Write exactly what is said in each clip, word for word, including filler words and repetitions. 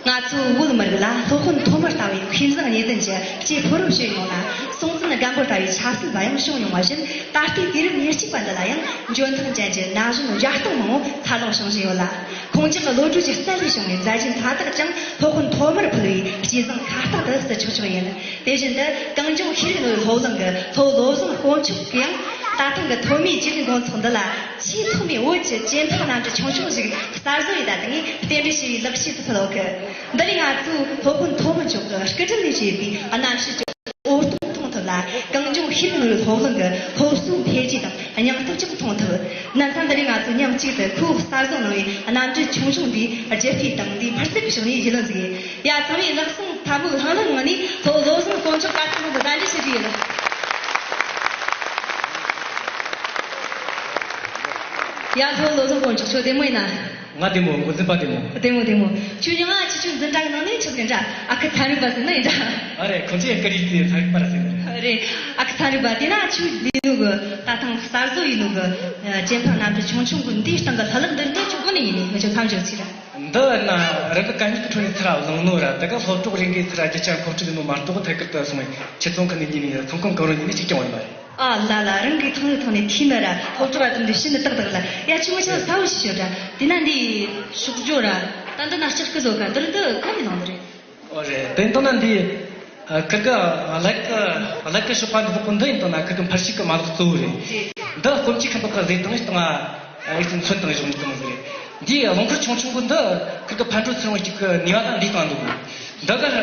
ང་ཚོའི་བོད་མི་རིགས་ལ་སློབ་དཔོན་ཐོན་མི་ལྟ་བུའི་མཁས་བཟང་གཉིས་ལྡན་གྱི་སྐྱེས་ཕོ་རབ་བྱུང་ཡོང་ལ། སྲོང་བཙན་སྒམ་པོ་ལྟ་བུའི་ཆབ་སྲིད་པ་ཡང་བྱུང་ཡོང་བ་བཞིན། ད་ལྟའི་དུས་རབས་ཉེར་གཅིག་པ་འདི་ལ་ཡང་འཇོན་ཐང་ཅན་གྱི་ན་གཞོན་བརྒྱ་སྟོང་མང་བོ་འཚར་ལོངས་བྱུང་བཞིན་ཡོད་ལ། ཁོང་ཅག་གི་བློ་གྲོས་ཀྱི་རྩལ་ལས་བྱུང་བའི་མཛད་རྗེས་མཐའ་དག་ཀྱང་སློབ་དཔོན་ཐོན་མིར་ཕུལ་བའི་སྐྱེས་བཟང་ཤ་སྟག་ཏུ་བརྩི་ཆོག་ཆོག་ཡིན། དེ་བཞིན་དུ་གངས་ལྗོངས་ཤེས་རིག་ནོར་བུའི་སློབ་གླིང་གི་སློབ་བློ་བཟང་དཀོན་མཆོག་གིས་ཡང་ད་ཐེངས་ཀྱི་ཐོན་མིའི་རྒྱུན་ལས་འགོ་ཚུགས་འདི་ལ། ཆེས་ཐོག་མའི་བོད་ཀྱི་ཀྱེ་ཕ་རྣམ་གྲངས་ཆུང་ཆུང་ཞིག་གསར་བཟོ་ཡིས་ད་ཐེངས་རྟེན་འབྲེལ་ཞུ་བའི་ལེགས་སྐྱེས་སུ་ཕུལ་ཡོད་གི། འདི་ལས་ང་ཚོས་སློབ་དཔོན་ཐོན་མི་མཆོག་གི་སྐུ་དྲིན་ལས་བྱས་པའི་རྣམ་དཔྱོད་ཀྱི་འོད་སྟོང་མཐོང་ཐུབ་ལ། གངས་ལྗོངས་ཤེས་རིག་ནོར་བུའི་སློབ་གླིང་གི་སློབ་གསོའི་འཕེལ་རྒྱས་དང་སྙིང་སྟོབས་ཀྱང་མཐོང་ཐུབ། ན་ཚ་འདི་ལས་ང་ཚོས་མཉམ་གཅིག་ཏུ་ཁོས་གསར་བཟོ་གནང་བའི་རྣམ་འགྲེལ་ཆུང་ཆུང་འདིའི་རྒྱུ་སྤུས་དང་འདིའི་འཕུར་ཚད་ཀྱི་ཕྱོགས་ནས་རྒྱུས་ལོན་ཟིག་ཡིན། ཡ། ཚང་མས་ལག་ཟུང་ཐལ་མོ་ལྷང་ལྷང་ངང་ནས་སློབ་བློ་བཟང་དཀོན་མཆོག་ད་ཐེངས་ཀྱི་གདན་འདྲེན་ཞུ་རྒྱུ་ཡིན། ཡ། སློབ་བློ་བཟང་དཀོན་མཆོག་ཁྱོད་བདེ་མོ་ཡིན་ན། ང་བདེ་མོ། འགོ་འཛིན་པ་བདེ་མོ། བདེ་མོ་བདེ་མོ། ཁྱོད་ཉི་མ་ཁྱེད་ཆོའི་འཛིན་གྲྭ་གི་ནང་ནས་ཆི་ཟིག་ཡིན་འདྲ། ཨ་ཁུ་ཚན་རིག་པ་ཟེར་ན་ཡིན་འདྲ། ཨ་རེད། ཁོང་ཚོས་ཀི་རིགས་དེ་ཚན་རིག་པ་ར་ཟེར་ནི་རེད། རེད། ཨ་ཁུ་ཚན་རིག་པ་དེ་ན་ཁྱོས་ལས་ནོ་གི་ད་ཐེངས་གསར་བཟོ་ཡིན་ནོ་གི་ཀྱེ་ཕ་རྣམ་གྲངས་ཆུང་ཆུང་གི་འདིའི་སྟེང་གི་ལྷུ་ལག་འདི་འདྲ་ཁྱོད་གོ་ནས་ཡིན་ནི། ངས་ཁྱོད་མཚམས་འཇོག་ཚིག་ར། འདི་ན་རང་གི་གད་སྙིགས་ཀྱི་ཁྲོད་ནས་ཚུར་བླངས་ནོ་ར། དེ་ག་སློབ་གྲོགས་རེ་འགའི་ཚུར་རྒྱུ་ཆ་འཁོར་ཁྲིད་ནོ་མ་གཏོགས་ཐད་ཀར་དུ་སོང་བའི་ཁྱེད་ཚོ་ཁ་ནས་ཉིན་ནས་ཚོང་ཁང་གང་རུང་ཉིན་ནས་གཅིག་ཀྱང་བ་ཡོད་མ་རེད། ཨ་ལ་ལ། རང་གི་ཐང་ནས་ཐང་ནས་ཐིས་ནི་ར། སློབ་གྲོགས་ར་དུ་འདི་ཤིན་ཏུ་ཏག་ཏག་ལ། ཡ། ཁྱོད་ངོ་ཆ་ས་བོ་ཞིག་ཤོད་ར། དེ་ན་འདི་ཤུགས་ཇོ་ར། ད་འདི་ན་ལྕགས་ཀི་བཟོ་ག་འདིར་འདི་གང་ནས་བླངས་འདི་རེད། ཨོ་རེད། དེ་ཡིན་དང་ན་འདི་ཁིར་གི་ལག་གི་ལག་གི་ཤོག་པ་འདི་ཚོ་འདི་ཡིན་དང་ན་ཁིར་གི་འཕུར་ཤུགས་ཀྱི་མ་ལག་གཙོ་བོ་རེད། འདི་སྐོམ་ཆུ་ཁ་འདོག་གི་ཟས་དང་བཏང་ཨ། ཨེ་ཙི་མཚོན་དང་བཞག་ནས་བཏང་ཟིག་རེད། འདི་རླངས་འཁོར་ཆུང་ཆུང་གི་འདི་ཁིར་གི་ཕར་འགྲོ་ཚུར་འོང་གཅིག་གི་ནུས་པ་དང་འདི་བཏང་འདུག་འདི་གི་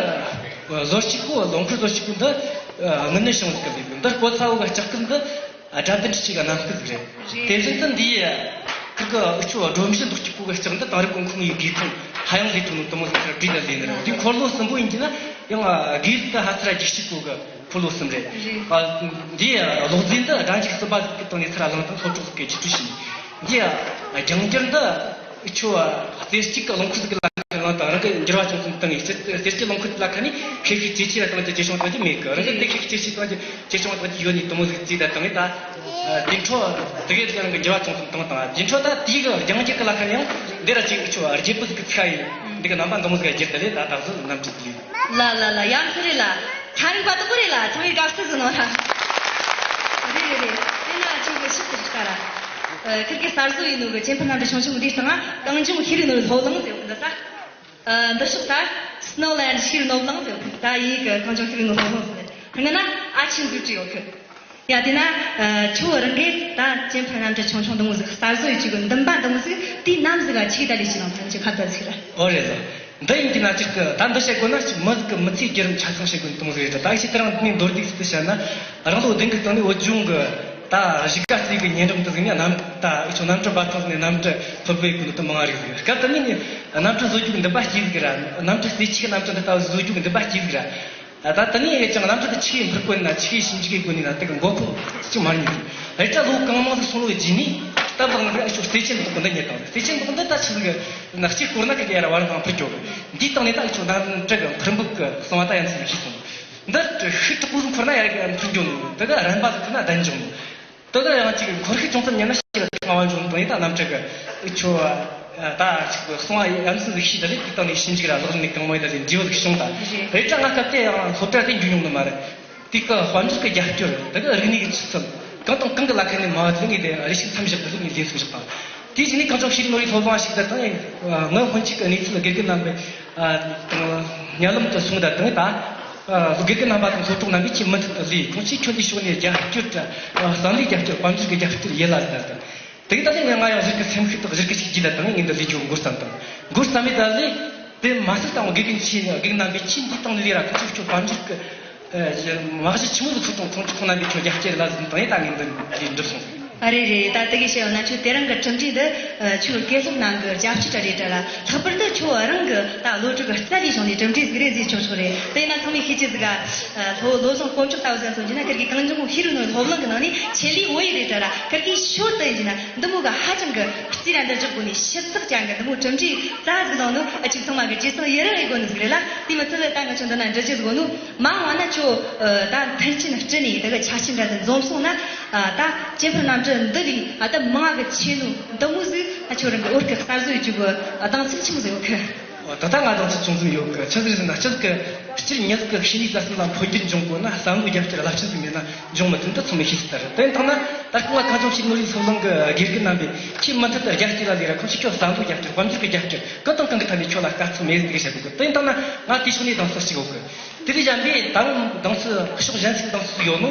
བཟོ་གཅིག་གོ། རླངས་འཁོར་བཟོ་གཅིག་གོ་འདི་དངུལ་ནི་ཤིང་ཟིག་གི་ལས་འདི་སྤོ་ཚ་བོ་གི་ལྕགས་ཀི་འདི། ཨ། སྒྲ་བདེན་འཕྲུལ་ཆས་ཀྱི་རྣམ་སྤུས་ཟིག་རེད། རེད། དེ་བཞིན་དུ་འདིའི་ཁིར་གི་འུ་ཆོ་སྒྲོམ་གཞི་འདོགས་སྤྱད་གོ་གི་ལྕགས་འདི་དེང་རབས་གོང་འཕེལ་ཡོད་དགེ་ཚང་ཧ་ཡང་ལས་གྲུབ་ནོ་དུ་མོ་ཟིག་ཁར་བྲིས་ལ་ལས་ནི་རེད། འདི་འཁོར་ལོ་གསུམ་པོ་ཡིན་གྱི་ན་ཡང་དགེ་ཟིག་གི་ཧ་ཚ་ར་རྒྱུག་སྤྱད་གོ་གི་འཁོར་ལོ་གསུམ་རེད། རེད། ཨ། འདིའི་གློག་རྫས་འདི་སྒྲ་འཇུག་གསུམ་པ་ཟིག་གི་སྟེང་ནས་ཚུར་བླངས་དང་སློབ་གྲོགས་ཟིག་གིས་རྒྱུགས་སྤྲོད་བྱས་ནས། འདིའི་རྒྱང་འགྱུར་འདི། ཁྱོད་རྩེ་གཅིག་གི་རླངས་འཁོར་ཟིག་གི་ལ་ཁ་ནས་བླངས་དང་རང་གི་འགྱུར་བ་ཅུང་ཙམ་བཏང་ངས། རྩེ་གཅིག་རླངས་འཁོར་ལ་ཁ་ནས་ཁེ་ཤུགས་ཇེ་ཆེ་ར་བཏང་རྒྱུ་ཇེ་ཆུང་བཏང་རྒྱུ་མེད་གི། རང་གི་དེ་ཁེ་ཤུགས་ཇེ་ཆེ་བཏང་རྒྱུ་ཇེ་ཆུང་བཏང་རྒྱུ་ཡོད་ནི་དུ་མོ་ཟིག་རྩིས་ད་བཏང་ངས། ད་དེ་འཕྲོ་དེ་གའི་རང་གི་འགྱུར་བ་ཅུང་ཙམ་བཏང་དང་། དེ་འཕྲོ་ད་དེའི་གི་རྒྱང་རྒྱུད་གི་ལ་ཁ་ནས་ཡང་འདི་ར་ཅིག་ཁྱོད་རྒྱལ་པོ་ཟིག་གི་ཚིག་ཡིན་འདི་གི་རྣམ་པ་འདི་མོ་ཟིག་ག་བསྒྱུར་ད་ལས། ད་ད་གཟོད་རྣམ་འགྲེལ་དེ་ལས། ལ་ལ་ལ། ཡ། མཚན་རེད་ལ། ཚན་རིག་པ་དུ་པོ་རེད་ལ། ཚང་མས་དགའ་བསུ་ཟིག་གནང་ར། རེད་རེད་རེད། དེ་ན་ཁྱོད་གི་ཤུགས་ཀྱི་ཤུགས་ལྟ་ར། ཨ། ཁིར་གི་གསར་བཟོ་ཡིན་ནོ་གི་ཀྱེ་ཕ་རྣམ་གྲངས་ཆུང་ཆུང་འདིའི་སྟེང་ང་གངས་ལྗོངས་ཤེས་རིག་ནོར་བུའི་སློབ་གླིང་ཟེར་གི་འདི་ས། ཨ། འདི་ཕྱོགས་ད་Snowland ཤེས་རིག་སློབ་གླིང་ཟེར་གི་ད་ཡིན་གི། གངས་ལྗོངས་ཤེས་རིག་ནོར་བུའི་སློབ་གླིང་ཟེར། སྔ་ན་ཨ་ཆེན་ཟིག་བྲིས་ཡོད་གི། ཡ། དེ་ན། ཨ། ཁྱོད་རང་གིས་ད་ཀྱེ་ཕ་རྣམ་གྲངས་ཆུང་ཆུང་འདི་མོ་ཟིག་གསར་བཟོ་ཡེད་རྒྱུ་གི་འདུན་པ་འདི་མོ་ཟིག་དུས་ནམ་ཟིག་ག་ཆི་གི་ད་ལས་ཤི་ལང་ཐང་ཆི་ཁ་ད་ཟིག་ར། ཨོ་རེད་ལ། འདི་ཡིན་གྱི་ན་ཅིག་གི་ད་འདི་བཤད་དགོས་ན་ཅིག་མི་ཟིག་གི་མི་ཚེའི་བརྒྱུད་རིམ་ཆ་ཚང་བཤད་དགོས་ནི་དེ་མོ་ཟིག་རེད། ད་ཨེ་ཤི་དེ་རིང་འདི་ནས་མདོར་བསྡུས་ཟིག་ཏུ་བཤད་ན། རང་ལོ་བདུན་གི་སྟེང་ནས་བོད་ལྗོངས་གི་ད་གཞིས་ཀ་རྩེ་གི་ཉེ་འགྲམ་དུ་ཟིག་ནས་གནམ། ད་ཨེ་ཆོ་གནམ་གྲུ་འབབ་ཐང་ཟིག་ནས་གནམ་གྲུ་འཕུར་བའི་གོ་ནོ་དུ་མང་ང་རིག་ཟིག་སྐབས་དེ་ནས་ནི་གནམ་གྲུ་བཟོ་རྒྱུ་གི་འདུན་པ་སྐྱེས་ཟིག་ར། གནམ་གྲུ་རྩེ་གཅིག་གི་གནམ་གྲུ་འདི་ལྟ་བུ་བཟོ་རྒྱུ་གི་འདུན་པ་སྐྱེས་ཟིག་ར། ད་ད་ནི་ཡང་གནམ་གྲུ་དེ་ཆི་གིས་འཕུར་གོ་ན་ཆི་གིས་ཞིབ་འཇུག་གི་སྒོ་ནས་ན་དེ་གི་མགོ་འཕང་ཅིག་མ་རྙེད། རེད་ད་ལོ་གང་མང་ཟིག་སོང་ལོ་རྗེས་ནས་སྟབས་ལེགས་ནས་ཨ་ཤོ་རྩེ་ཆེན་འདུག་འདི་རྙེད་དང་། རྩེ་ཆེན་འདུག་འདི་ད་ཆི་ཟིག་ན་གཅིག་བསྐོར་ན་གི་ཡར་བར་ཁང་འཕུར་འགྱོ་གི། འདིའི་སྟེང་ནས་ད་ཨ་ཤོ་གནམ་གྲུ་གི་འཕུར་འབུད་གི་གསང་བ་ད་ཡང་ཚིག་ཤེས་སོང་། འདི་ཤུགས་དྲག་པོ་ཟིག་འཁོར་ན་ཡར་གི་འཕུར་འགྱོ་ནོ། དེ་གི་རན་པ་ཟིག་འཁོར་ན་བདན་འཇོག་ནོ། དེ་གི་ཡང་ཅིག་འཁོར་ཤུགས་ཅུང་ཙམ་ཉམས་ན་ཤི་ལ་ཐང་བ་འཇོག་ནོ་དང་ཡིན་ད་གནམ་གྲུ་གི་ཨ་ཤོ། ད་ཅིག་གསང་བ་ཡ་མཚན་ཟིག་ཤེས་ད་ལས་དེའི་སྟེང་ནས་ཞིབ་འཇུག་ར་ལག་ལེན་གང་མང་ཡོད་ད་ལས་འབྲས་བུ་ཟིག་བྱུང་ད། རེད། རེད་ད་ང་སྐབས་དེ་ཡང་སློབ་གྲྭ་དེ་འགྱོ་མྱོང་ནི་མ་རེད། དེ་གི་དཔལ་འབྱོར་གྱི་རྒྱབ་སྐྱོར་དེ་གི་རིག་གནས་ཀྱི་ཆུ་ཚད་གང་དང་གང་གི་ལ་ཁ་ནས་མ་བ་དེ་ངས་དེ་རེ་ཞིག་མཚམས་བཞག་དེ་ལས་ངས་ལས་སུ་བཞག་དང་། དེ་བཞིན་ནས་གངས་ལྗོངས་ཤེས་རིག་ནོར་བུའི་སློབ་གླིང་ཞིག་ད་དང་ངའི་སྔོན་ཆད་ཀྱི་གནས་ཚུལ་དགེ་རྒན་རྣམ་པས་དང་བརྙན་ལམ་དུ་སོང་ད་དང་ད་དགེ་རྒན་རྣམ་པ་དང་སློབ་གྲོགས་རྣམ་པས་ཆེས་མུ་མཐུད་དུ་ལས་ཁོང་ཚོས་ཁྱོད་ལས་ཕྱོགས་ནས་རྒྱབ་སྐྱོར་དང་བསམ་བློའི་རྒྱབ་སྐྱོར་དཔལ་འབྱོར་གྱི་རྒྱབ་སྐྱོར་ཡིན་ལ་ཟེར་ད་དང་། དེ་གི་ད་ལྟ་ནས་ང་ཡང་གཞིར་གི་སེམས་ཤུགས་དང་གཞིར་གི་གཅིག་རྗེས་ལ་དང་ངས་འདི་ལས་ཆོག་འགོ་བརྩམས་དང་། འགོ་བརྩམས་མེད་ད་ལས་དེ་མ་ཟད་དང་དགེ་རྒན་ཆེ་དགེ་རྒན་རྣམ་པས་ཆེས་འདི་དང་ལས་ར་ཁོ་ཚོ་ཆོ་དཔལ་འབྱོར་གི་མ་གཞི་ཆི་མོ་ཟིག་ཁུར་དང་ཁོང་ཁོང་རྣམ་པས་ཆོ་རྒྱ་སྐྱེད་ལ་ཟིན་དང་ངས་ད་ངས་འདི་ལས་འགྲུབ་སོང་། ཨ་རེད་རེད། ད་དེ་གི་བཤད་ཡོང་ན་ཁྱོད་དེ་རིང་གི་གྲུབ་འབྲས་འདི་ཁྱོད་དགེ་སློབ་ནང་གི་རྒྱབ་སྐྱོར་རེད་ད་ར། ལྷག་པར་དུ་ཁྱོད་རང་གི་ད་བློ་གྲོས་གི་རྩལ་ལས་བྱུང་ནས་གྲུབ་འབྲས་ཟིག་རེད་ཟེར་ཆོག་ཆོག་རེད། དེ་ཡིན་ན་ཚང་མས་ཤེས་ཀྱི་ཟིག་ག་སློབ་བློ་བཟང་དཀོན་མཆོག་ལྟ་བུ་ཟེར་སོང་རྒྱུ་ན་ཁིར་གི་གངས་ལྗོངས་ཤེས་རིག་ནོར་སློབ་གླིང་གི་ནང་ནས་ཆེད་ལས་བོད་ཡིག་རེད་ད་ར། ཁིར་གི་ཤོད་དུ་ཡིན་རྒྱུ་ན་འདི་མོ་གི་ཧ་ཅང་གི་རྩིས་ར་འདི་འཇོག་དགོས་ནས་ཞིབ་ཚགས་ཅན་གི་འདི་མོ་གྲུབ་འབྲས་རྩ་ཟིག་ལོང་ནོ་ཨ་ཅིག་ཚང་མ་གི་རྗེས་སུ་ཡི་རང་ཡི་དགོས་ནི་ཟིག་རེད་ལ། དེ་མི་ཚད་ལ་ད་ང་ཆོ་འདི་ན་འདྲི་རྒྱུ་ཟིག་དགོས་ནོ། མ་འོངས་བ་ན་ཁྱོད་ད་མཐུན་རྐྱེན་སྤྲད་ནས་དེ་གི་ཆ་རྐྱེན་འདྲ་ཟིག་འཛོམས་སོང་ན་ད་ཀྱེ་ཕ་རྣམ་གྲངས་འདི་ལས་ཨ་ད་མང་གི་ཆེ་ནོ་འདི་མོ་ཟིག་ཨ་ཁྱོད་རང་གི་བོད་གི་གསར་བཟོ་ཡི་ཆུ་གི་གདེང་ཚོད་ཆི་མོ་ཟིག་ཡོད་གི། ད་ལྟ་ང་དང་ཚོ་ཅུང་ཙམ་ཡོད་གི། ཆི་ཟིག་ཟེར་ན། སྤྱིར་གི་སྤྱིར་མྱི་ཟིག་གི་ཤེས་ནུས་རྩལ་སེམས་ལ་འཕོ་འགྱུར་འབྱུང་དགོས་ན། བསམ་བློ་རྒྱབ་སྐྱོར་རླབས་ཆེན་ཟིག་མེད་ན་འབྱུང་མི་ཐུབ། འདི་ཚང་མས་ཤེས་གསལ་རེད། དེ་ཡིན་དང་ན་ད་སྐུ་ངོ་གངས་ལྗོངས་ཤེས་རིག་སློབ་གླིང་སློབ་སློང་གི་དགེ་རྒན་རྣམ་པས་ཁྱེད་མུ་མཐུད་དུ་རྒྱ་སྐྱེད་ལ་ལས་ར། ཁོང་ཚོས་ཁྱོད་བསམ་བློ་རྒྱབ་སྐྱོར། དཔལ་འབྱོར་གྱི་རྒྱབ་སྐྱོར། གང་དང་གང་གི་ཐད་ནས་ཁྱོད་ལ་དཀའ་ཚེགས་མེད་ཟེར་བཤད་འདུག། དེ་ཡིན་དང་ན་ང་དེའི་ཕྱོགས་ནས་དགོངས་སེལ་ཞིག་ཡོད་གི། དེ་དུས་གཞན་པས་ད་རུང་གདེང་ཚོད་ཕྱོགས་གཞན་ཞིག་གདེང་ཚོད་ཡོད་ནོ།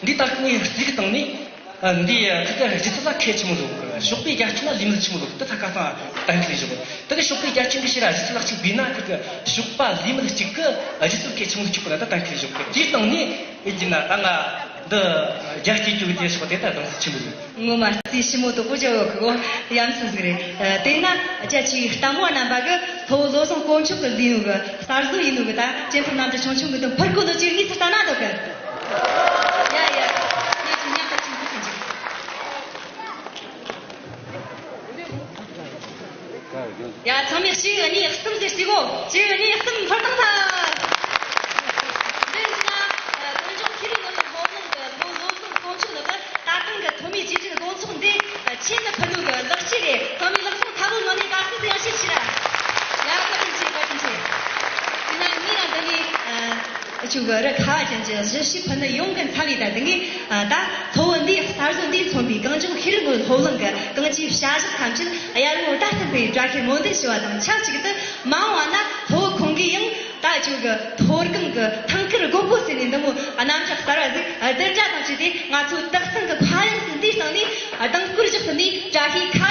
འདི་ད་སྐུ་ངོས་རྩིས་ཀྱི་སྟེང་ནས། ཨ། འདི་ཁ་ཁ་སྒྱུ་རྩལ་ལ་ཁེ་ཆེན་མོ་ཟིག་ཡོད་གི། ཞོགས་པའི་རྒྱ་ཁྱོན་ལ་ལས་མི་ཆེན་མོ་ཟིག་ཡོད་གི། དེ་ད་ཁ་སང་གཏན་འཁེལ་ཞིག་ཡོད་གི། དེ་གི་ཞོགས་པའི་རྒྱ་ཁྱོན་གི་ཕྱིར་ར་གཞི་རྩའི་ལག་ཆ་བུད་ན། ཁ་ཁ་ཞོགས་པ་ལས་མི་གཅིག་གི་གཞི་རྩའི་ཁེ་ཆེན་མོ་ཟིག་ཆོག་གི་ན་ད་གཏན་འཁེལ་ཞིག་ཡོད་གི། དེའི་སྟེང་ནས་ཡིན་གྱི་ན་ད་ང་འདི་རྒྱ་སྐྱེད་རྒྱུ་དེ་ཞོག་དེ་ད་གདེང་ཚོད་ཆེན་མོ་ཡོད། ངོ་མ་རྩིས་ཞིབ་མོ་དོ་པོ་བྱ་བ་གི་གོ་ཡ་མཚན་ཟིག་རེད། ཨ། དེས་ན་རྒྱ་ཆེའི་གཏམ་བ་རྣམ་པ་གི་སློབ་བུ་བློ་བཟང་དཀོན་མཆོག་གི་ལས་ནོ་གི་གསར་བཟོ་ཡིན་ནོ་གི་ད་སྤྱི་ཚོགས་རྣམ་གྲངས་ཆུང་ཆུང་གི་དོན་ཕུར་གོ་ནོ་ཅིག་ངས་ཚུར་ལྟ་ན་འདོད་གི། ཡ་ཡ། ངས་ཅིག་ཉག་ག་ཅིག་འདུག་ཟིན་ཅིག། ཡ། ཚང་མས་གཅིག་གཉིས་གསུམ་ཟེར་སྲིད་གོ། གཅིག་གཉིས་གསུམ་འཕུར་བཏང་ཐལ། འདི་ཡིན་ན་གངས་ལྗོངས་ཤེས་རིག་སློབ་གླིང་སློབ་གླིང་གི་སློབ་བུ་བློ་བཟང་དཀོན་མཆོག་ནི་ད་ཐེངས་གི་ཐོན་མིའི་བརྗེ་རྒྱུན་དགོང་ཚོགས་འདི་ཆེད་དུ་ཕུལ་ནོ་གི་ལེགས་སྐྱེས་རེད། ཚང་མས་ལག་ཟུང་ཐལ་མོ་ངང་ནས་དགའ་བསུ་ཡང་ཞིག་ཞུ་ར། ཡ། བཀའ་དྲིན་ཆེ། བཀའ་དྲིན་ཆེ། ཡིན་ན་ངས་ཡང་འདི་ནས་ཨ་ཅུ་གི་རི་ཁ་བ་ཅན་གྱི་གཞི་ཤིག་ཕུལ་ནི་ཡོང་གི་འཚམ་ཡིན། ད་འདི་ངས་ཨ་ད་སློབ་བུ་འདིའི་གསར་བཟོ་འདིས་མཚོན་པའི་གངས་ལྗོངས་ཤེས་རིག་སློབ་གླིང་གི་གངས་ཅན་བྱ་གཞག་ཐམས་ཅད་གཡར་ངོ་ད་ཐུབ་པའི་བཀྲ་ཤིས་སྨོན་འདུན་ཞུ་བ་དང་ཆབས་ཅིག་ཏུ། མ་འོངས་པ་ན་སློབ་བུ་ཁོང་གིས་ཡང་ད་ཅུ་གི་མཐོ་སྒང་གི་ཐང་དཀར་སྒོར་པོ་ཟེར་ནས་འདི་མོ་རྣམ་གཞག་གསར་བ་ཟིག་བསྡུར་གྲྭ་དང་བཅས་ཏེ། ང་ཚོའི་དག་གཙང་གི་ཕ་ཡུལ་ཟིག་འདིའི་སྟེང་ནས་གདེང་སྐོར་བཞག་ཐུབ་ནས་བཀྲ་ཤིས་ཁ་